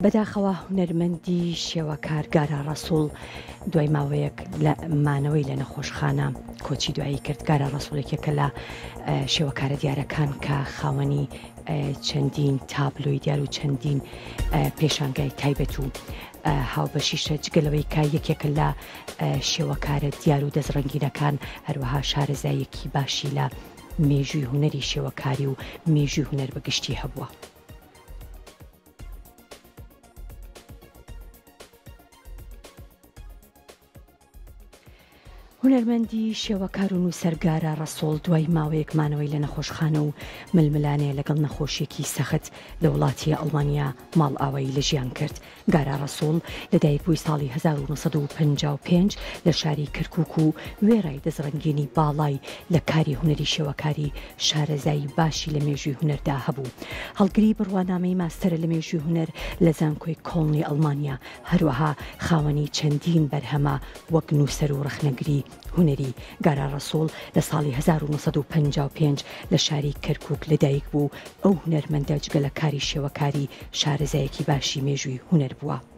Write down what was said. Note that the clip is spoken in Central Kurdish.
بەداخەوە هونەرمەندی شێوەکار گارا ڕەسوڵ دوای ماوەیەک لە مانەوەی لە نەخۆشخانە کۆچی دوایی کرد. گارا ڕەسوڵ یەکێکە لە شێوەکارە دیارەکان کە خاوەنی چەندین تابلۆی دیار و چەندین پێشانگای تایبەت و هاوبەشیشە، جگە لەوەی کە یەکێکە لە شێوەکارە دیار و دەستڕەنگینەکان، هەروەها شارەزاییەکی باشی لە مێژووی هونەری شێوەکاری و مێژووی هونەر بە گشتی هەبووە. هونەرمەندی شێوەکار و نووسەر گارا ڕەسوڵ دوای ماوەیەک مانەوەی لە نەخۆشخانە و ململانێ لەگەڵ نەخۆشییەکی سەخت لە وڵاتی ئەڵمانیا ماڵئاوایی لە ژیان کرد. گارا ڕەسوڵ لەدایکبووی ساڵی 1955 لە شاری کەرکووک و وێڕای دەستڕەنگینی باڵای لە کاری هونەری شێوەکاری شارەزایی باشی لە مێژووی هونەردا هەبوو. هەڵگری بڕوانامەی ماستەرە لە مێژووی هونەر لە زانکۆی کۆڵنی ئەڵمانیا، هەروەها خاوەنی چەندین بەرهەمە وەک نووسەر و ڕەخنەگری هونەری. گارا ڕەسوڵ لە ساڵی 1955 لە شاری کەرکووک لەدایک بوو، ئەو هونەرمەندە جگە لە کاری شێوەکاری شارەزایەکی باشی مێژووی هونەر بووە.